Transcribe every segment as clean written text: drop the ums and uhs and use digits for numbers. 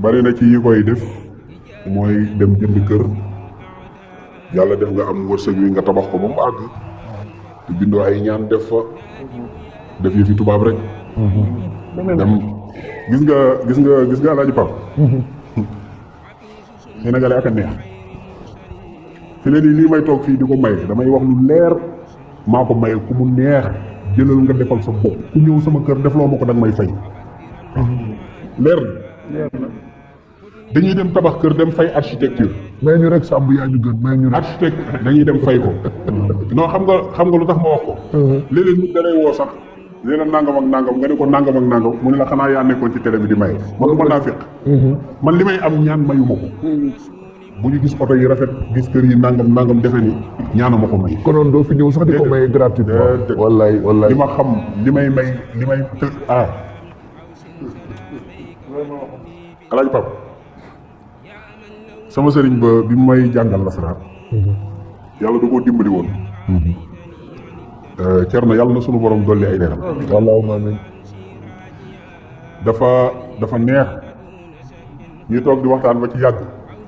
bari na ci yi koy def mooy dem jënd kër yàlla def nga am wërsëg wi nga tabax ko ba mu àgg te bindoo ay ñaan def fa def yi fi tubaab rek dem gis nga Alaaji Pap Sénégalais ak a neex fi ne nii lii may toog fii di ko may damay wax lu leer maa ko maye ku mu neex jëlal nga defal sa bopp ku ñëw sama kër defloo ma ko danga may fay leer na dañuy dem tabax kër dem fay architecture may ñu rek sàmb yaa ñu gën may ñu rek architecte dañuy dem fay ko non xam nga lu tax ma wax ko léeg-léeg nit da lay woo sax nee na nangam ak nangam nga ne ko nangam ak nangam mu ne la xanaa yaa nekkoon ci télé bi di maye man mën naa féq man li may am ñaan mayu ma ko bu ñu gis oto yi rafet gis kër yi nangam defe ni ñaana ma ko may konoon doo fi ñëw sax di ko maye gratuitement wallaay li ma xam li may Alaaji Pap sama sëriñ ba bi may jàngal lasaraar yàlla da koo dimbali woon Cerno yàlla na sunu borom dolli ay leeram allahumma amiin dafa neex ñu toog di waxtaan ba ci yàgg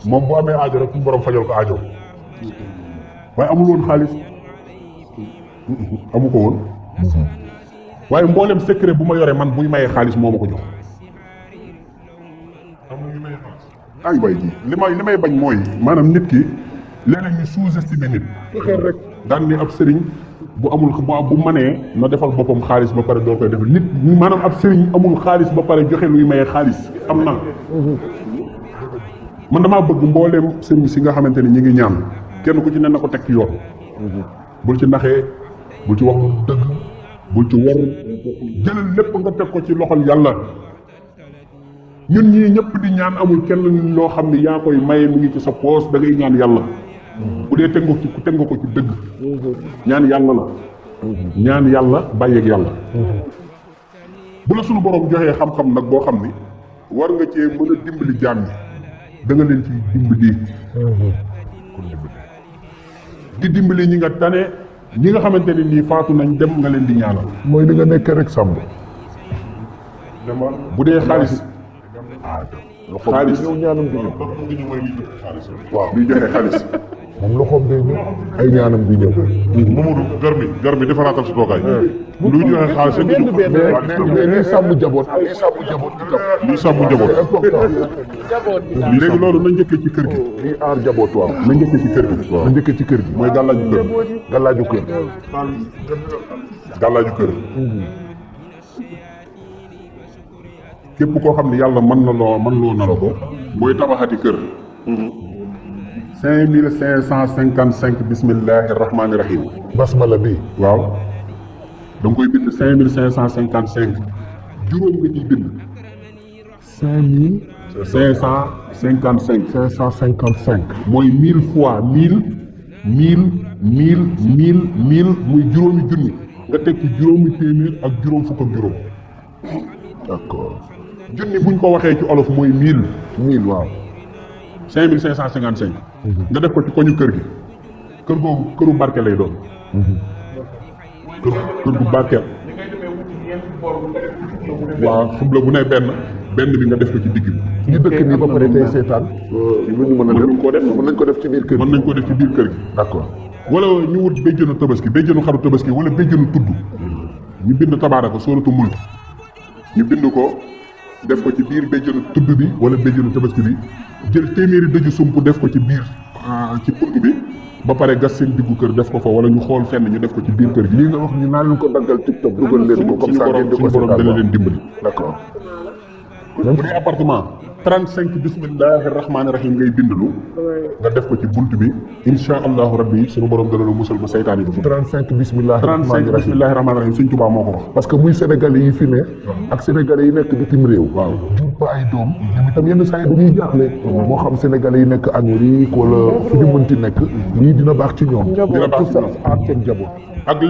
moom bu amee aajo rek suñu borom fajal ko aajo waaye amul woon xaalis amu ko woon waaye mboolem secret bu ma yore man buy mayee xaalis moo ma ko jox ay way ji li may bañ mooy maanaam nit ki léeg-léeg ñu sous-estimer nit xel rek daan ni ab sëriñ bu amul bu manee na defal boppam xaalis ba pare door koy def nit maanaam ab sëriñ amul xaalis ba pare joxe luy mayee xaalis am na man damaa bëgg mbooleem sëriñ si nga xamante ni ñi ngi ñaan kenn ku ci ne na ko teg ci yoon bul ci naxee bul ci wax lu dëgg bul ci war jëlal lépp nga teg ko ci loxol yàlla ñun ñii ñëpp di ñaan amul kenn loo xam ni yaa koy maye mi ngi ci sa poos da ngay ñaan yàlla bu dee teg nga ko ci dëgg ñaan yàlla la ñaan yàlla bàyyeeg yàlla bu la suñu borom joxee xam-xam nag boo xam ni war nga cee mën a dimbali jaam ñi da nga leen ci dimbali di dimbali ñi nga tane ñi nga xamante ne nii faatu nañ dem nga leen di ñaanal mooy li nga nekk rek sàmb bu dee xaalis xaalis ñëw ñaanam bi ñëw waaw luy joxe xaalis moom loxoom day ñëw ay ñaanam bi ñëw Mamadou gar mi defaraatal sa toogaay luy joxe xaalis mais lii sàmm jaboot lii sàmm jaboot léegi loolu na njëkkee ci kër gi lii aar jaboot waaw na njëkkee ci kër gi na njëkkee ci kër gi mooy gàllaaju kër gàllaaju kër képp koo xam ne yàlla mën loo na la ko mooy tabaxati kër 5555 bismillahi rahmaani rahim basmala bi waaw da nga koy bind 5555 juróom nga ciy bind 5555 mooy 1000 fois 1000 muy juróomi junni nga teg ci juróomi téeméer ak juróom fukk ak juróom d'accord junni buñ ko waxee ci olof mooy 1000 waaw 5555 nga def ko ci koñu kër gi kër googu këru barke lay doon kër gu barkeel waaw xubla bu ne benn bi nga def ko ci digg bi ñu dëkk nii ba pare tey seetaan lu ñu mën a def mën nañ ko def ci biir kër gi mën nañ ko def ci biir kër gi d'accord wala ñu wut béjjënu tabaski béjjënu xaru tabaski wala béjjënu tudd ñu bind tabaaraka sooratu mulk ñu bind ko def ko ci biir béjjënu tudd bi wala béjjënu tabaski bi jël téeméeri dëju sump def ko ci biir ci bunt bi ba pare gas seen diggu kër def ko fa wala ñu xool fenn ñu def ko ci biir kër gi lii nga wax ñu naa leen ko daggal TikTok dugal leen ko comme ça ngeen di ko suñu borom dana leen dimbali d'accord bu dee appartement 35 bismillahi rahmaani rahim ngay bindlu nga def ko ci bunt bi insha allahu rabbi suñu borom dana la musal ba saytaane bi 35 bismillahi 35 bismillahi rahmaani rahim suñ Tuubaa moo ko wax parce que muy sénégalais yi fi ne ak sénégalais yi nekk bitim réew waaw jur ba ay doom ñoom itam yenn saa yi dañuy jaaxle moo xam sénégalais yi nekk Amérique wala fu ñu mënti nekk lii dina baax ci ñoom dina baax ci ñoom aar seen njaboot ak